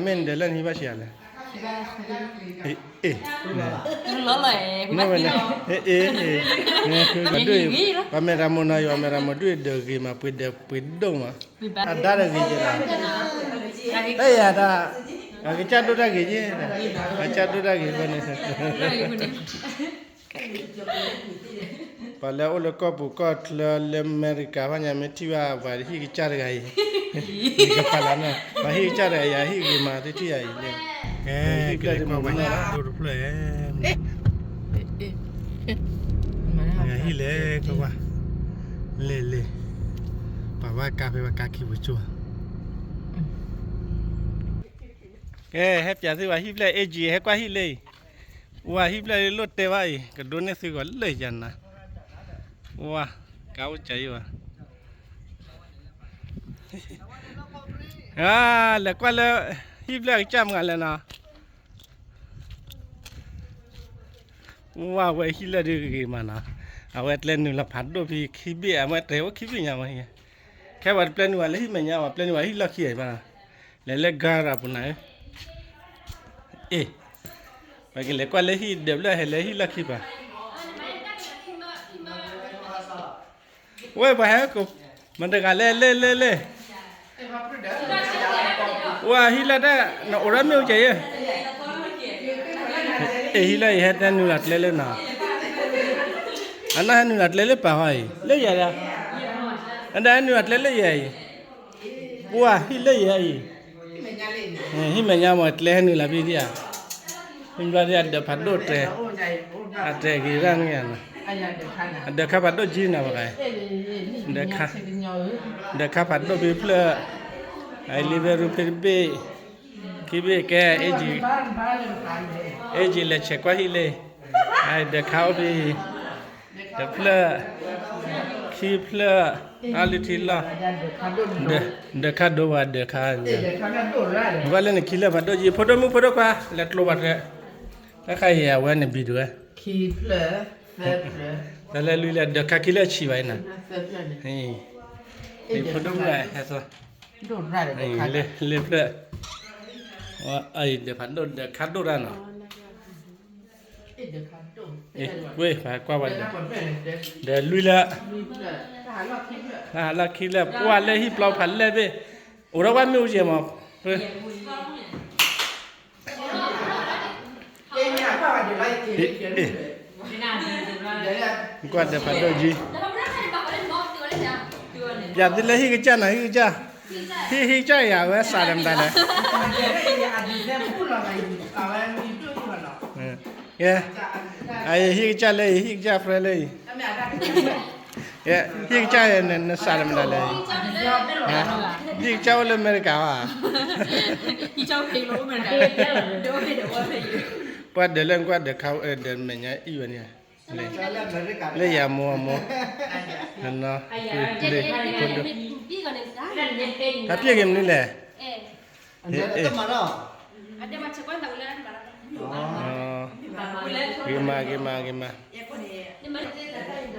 မ့ၢ်နဒၢးလၢနဟံၣ်ဘၣ်ဆံးအါလဲၣ်. အ့ၣ်, မ့ၢ်ဝဲန့ၣ်, အ့ၣ်, အ့ၣ်, ပှၤမဲာ်တၢ်မိၢ်နီၤ ယွၤမဲာ်တၢ်မိၢ်ဒိၣ်အံၤဒၢးဂ့ၤမး ပှ့ၤဒၢးပှ့ၤဒိၣ်မး, အဒါတဂ့ၤက့ၤလီၤ, တယၤတၢ်, အကစၢ်ဒိၣ်တၢ်ဂ့ၤက့ၤ, အကစၢ်ဒိၣ်တၢ်ဂ့ၤဖဲန့ၣ် ပှၤလၢအိၣ်လၢကီၢ်ပူၤကီၢ်ချၢလၢအမဲရကၤဘၣ်ညါ မ့ၢ်ထံၣ်ဘၣ်ပှၤဟံၣ်ကစၢ်တဂၤအံၤ, ယကဖးလီၤနီၤ, ပှၤဟံၣ်ကစၢ်တဂၤအံၤ အဟံၣ်ဂ့ၤမး သုထံၣ်ယၤအံၤန့ၣ်, ဟံၣ်ဖျၢၣ်တမုာ်နီၤ, ဒိၣ်တဖျၢၣ်, ဟံၣ်လဲၣ်ကဝၢ်, လဲၤလဲၤ, ပှၤဘၣ်ကါဖဲပှၤကါခံပူၤကၠိၢ်, ကဲ ဟဲပၠးသုဝဲဟံၣ်ဖျၢၣ် အ့ၣ်ကၠံ ဟဲကွၢ်ဟံၣ်လၢအံၤ, ဝဲဟံၣ်ဖျၢၣ်လၢလိၣ်တဲဘၣ်အံၤ ကဒိးန့ၢ်သုဂီၤလၢယၤနၤ, ဝဲ ကါအိၣ်ကၠၤအံၤဝဲ, လဲၤကွၢ်လၢ ဟံၣ်ဖျၢၣ်အကစၢ်မုၢ်ဂၤလဲၣ်နီၤ, ဝဲ အဝဲဟံၣ်လၢဒုးဂ့ၤမးနီၤ, အဝဲကျဲနုာ်လီၤဖးဒိၣ်ဖဲခံဘ့ၣ် အဝဲတဟဲအိၣ်ခံဘ့ၣ်ညါမး, ခဲပှၤတပျဲနုာ်ဝဲလၢဟံၣ်မဲာ်ညါ ပှၤပျဲနုာ်ဝဲဟံၣ်လီၢ်ခံအံၤဘၣ်, လဲၤလၢဂၤရၤပူၤနၤဧၢ, အ့ၣ်, ပှၤကလဲၤကွၢ်လၢဟံၣ်ဒၢးဖျၢၣ်ဟဲလၢဟံၣ်လီၢ်ခံပှၤ ဝဲပှၤဟဲကိး, မတၤတဂၤလဲၣ် လဲၣ် လဲၣ် လဲၣ်, ဝဲဟံၣ်လၢတၢ် နအိၣ်ဒီးမ့ၣ်အူကဲၤယဲၢ်, အ့ၣ် ဟံၣ်လၢအံၤဟဲတၢ်နုာ်လီၤကျဲလၢနီၤ, အနီၢ်ဟဲနုာ်လီၤကျဲလၢပာ်ဟီအံၤ လၢယၤဒီး, အဒၣ်ဟဲနုာ်လီၤကျဲလၢယၤအံၤ, ပှၤဟံၣ်လၢယၤအံၤ ဟံၣ်မဲာ်ညါမ့ၢ်ကျဲဟဲနုာ်လီၤဖဲဒံးဧါ, ဟံၣ်ဘျီဒံးအဒၢးဖးဒိၣ်တဲ, အတဲဂ့ၤရၣ်န့ၣ်ဧါ, အဒၢးခါဖးဒိၣ်ကံနၤဝဲ, ဒၢးခါဖးဒိၣ်ဖဲဖျၢၣ်, အလံၤဖဲရူဖဲတဘ့ၣ်, ခံဘ့ၣ်ကဲ, အ့ၣ်ကၠံ လဲၤဆဲးကွၢ်ဟံၣ်လၢ, ဒၢးခါအိၣ်ဖဲ တဖျၢၣ်, ခံဖျၢၣ်, အါလုၢ်ထံလီၢ်, ဒၢးခါဒိၣ်ဝဲဒၢးခါ, ကွၢ်လၢနခံလၢာ်ဖးဒိၣ်ကံ ဖိဒိၣ်မုၣ်ဖိဒိၣ်ခွါ လဲၤကျိဘၣ်တြဲၤ, တခါအံၤအဝဲန့ၣ်ဘံၤဒိၣ်ဝဲ, တၢ်လၢလွံၢ်လၢဒၢးခါခံလၢအဆံးဘၣ်အံၤနၤ, ဖိဒိၣ်မုၣ်ဟဲသီ, လၢဖျၢၣ်, အံၤဒၢးဖးဒိၣ်ဒၢးခါဒိၣ်တၢ်နီၤ ဝ့ၢ် ပကွၢ်ဝဲ, ဒီးလွံၢ်လၢ, လၢခံလၢပှၢ်လၢဟံၣ်ပျီဖးလဲၢ်ဘ့ၣ်, အိၣ်ဒီးဝဲမ့ၣ်အူကဲၤမး, ကွၢ်ဒီးဖးဒိၣ်ကံ, ပျးသုလၢဟံၣ်ကစၢ်နီၤ ဟံၣ်ကစၢ်, ဟံၣ်ဟံၣ်ကစၢ်ယၤဝဲစးဒီးမတၤလဲၣ် ကဲ, အဟံၣ်ကစၢ်လၢအံၤ ဟံၣ်ကစၢ် friend လၢအံၤ, ဟံၣ်ကစၢ် friend လၢအံၤ, ဟံၣ်ကစၢ်ယၤနစးဒီးမတၤလဲၣ်, ဟံၣ်ကစၢ်အိၣ်လၢအမဲရကၤဧါ, ပှၤဒၢးလၢနကွၢ်ဒၢးခါ ဒၢးမဲာ်ညါအံၣ်ဝဲန့ၣ်, လၢယၤမိၢ်အမိၢ်, လၢဖိဒိၣ်, တၢ်ဖျၢၣ်ဂ့ၤမနုၤလဲၣ်, ဂ့ၤမး ဂ့ၤမး ဂ့ၤမး,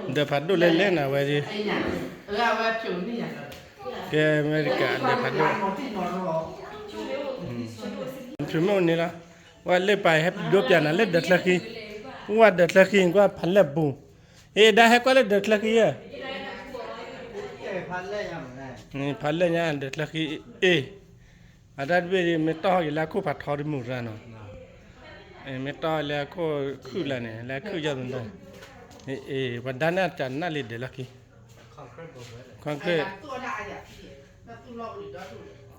ဒၢးဖးဒိၣ်လဲၣ်လဲၣ်နၤဝဲ, ကဲအမဲရကၤဒၢးဖးဒိၣ်, ဖုမ့ၢ်အိၣ်န့ၣ်လီၤ, ဝဲလၢပၢ်ဟဲဒိပျးနၤလၢဒၢးချၢဃံ, ဝဲဒၢးချၢဃံကွၢ်ဖးလဲၢ်ပူၤ, အ့ၣ် ဒါဟဲကွၢ်လၢဒၢးချၢဃံဧၢ, ဖးလဲၢ်ညါဒၢးချၢဃံ, အ့ၣ် အတၢ်တဘ့ၣ်ဒ် မ့ၢ်တီၢ်ဟီၣ်က့ၤလၢအခိၣ်ဖးထီတမုာ်ရၣ်နီၤ, မ့ၢ်တီၢ်လၢအခိၣ်ခုၣ်လၢန့ၣ် လၢအခုၣ်ယီၢ်သနၢ်, အ့ၣ် ပှၤဒါန့ၣ်တၢ်နးလံဒၢးလီၢ်ခံ, ခွါခရ့ၣ်,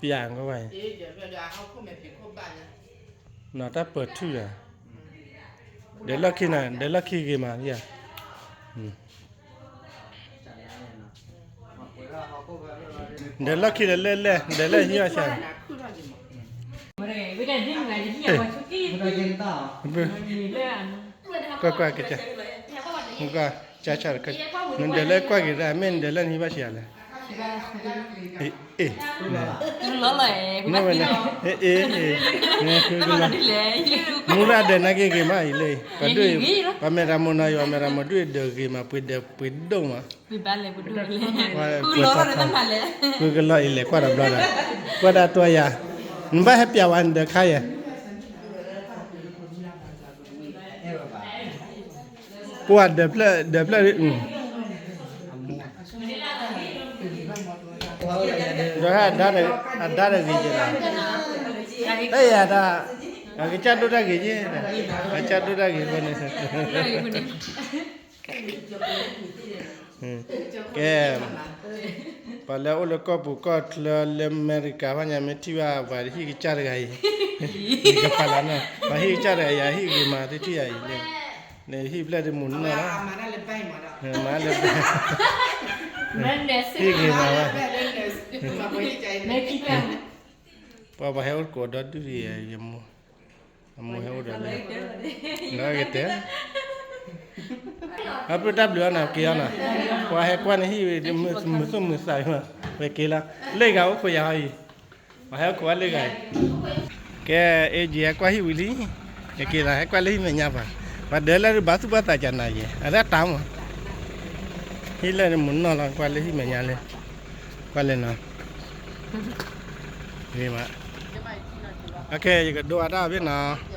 ပျးကဝဲ, နီၤတၢ်ပၢၢ်ထူၣ်ဒီး, ဒၢးလီၢ်ခံန့ၣ် ဒၢးလီၢ်ခံဂ့ၤမး, ဒၢးလီၢ်ခံဒီးလဲၣ်လဲၣ် ဒၢးလၢဟံၣ်အီၣ်ဆၣ်, ကွၢ်ကွၢ်ကစၢ်, ကွၢ်, နဒၢးလၢကွၢ်က့ၤတၢ် မ့ၢ်နဒၢးလၢနဟံၣ်ဘၣ်ဆံးအါလဲၣ်, မ့ၢ်ဝဲန့ၣ်, အ့ၣ်, မူရၣ်ဒၢးနာ်က့ဂ့ၤမးအံၤလၢ, ပှၤဒိၣ်အံၤ, ပှၤမဲာ်တၢ်မိၢ်နီၤ ယွၤမဲာ်တၢ်မိၢ်ဒိၣ်အံၤဒၢးဂ့ၤမး ပှ့ၤဒၢးပှ့ၤဒိၣ်မး, ပှ့ၤကလီအံၤလဲၤကွၢ်တဘျီဒီး, ကွၢ်ဒၣ်တွၢ်ယၤ, နဘၣ်ဟဲပျးဝဲနဒၢးခါယဲၢ်, ပှၤဒၢးဖျၢၣ်ဒၢးဖျၢၣ်, ဒီးအဒါတဂ့ၤက့ၤလီၤ, တယၤတၢ်, အကစၢ်ဒိၣ်တၢ်ဂ့ၤက့ၤ, အကစၢ်ဒိၣ်တၢ်ဂ့ၤဖဲန့ၣ် ကဲ, ပှၤလၢအိၣ်လၢကီၢ်ပူၤကီၢ်ချၢလၢအမဲရကၤဘၣ်ညါ မ့ၢ်ထံၣ်ဘၣ်ပှၤဟံၣ်ကစၢ်တဂၤအံၤ, ယကပာ်လီၤနီၤ, ပှၤဟံၣ်ကစၢ်တဂၤအံၤ ဟံၣ်ဂ့ၤမး တထံၣ်ယၤအံၤ, နဟံၣ်ဖျၢၣ်တမုာ်နီၢ်လီၤ, မၤလၢ, ဟံၣ်ဂ့ၤမးဘၣ်, ပှၤပှၤဟဲအိၣ်ကိးဒီဒူၣ်, ယမိၢ်, အမိၢ်ဟဲအိၣ်ဒီးလၢ, ဒီးကတဲ, အပျုၢ်တၢ်ဘျုးအီၤနၤ က့ၤအီၤနၤ, ပှၤဟဲကွၢ်နဟံၣ်ဝံၤ မုာ်သူၣ်မုာ်သးဝံၤမး, ဝဲက့ၤလီၤ, လၢဂၤအိၣ်ခိးယၤအံၤ, ပှၤဟဲအိၣ်ခိးဝဲလၢဂၤအံၤ, ကဲ, အ့ၣ်က့ၤဟဲကွၢ်ဟံၣ်ဝံၤလံ, ယက့ၤလီၤ ဟဲကွၢ်လၢဟံၣ်မဲာ်ညါပှၤ, ပှၤဒၢးလၢဘၣ်သူၣ်ဘၣ်သးကနၤယဲၢ် အတၢ်တၢ်မး, ဟံၣ်လၢနမုာ်နီၢ်လီၤ ကွၢ်လၢဟံၣ်မဲာ်ညါလၢ, ကွၢ်လၢနီၤ, ဂ့ၤမး, အခဲ ယကဒိအတၢ်ဘ့ၣ်နီၤ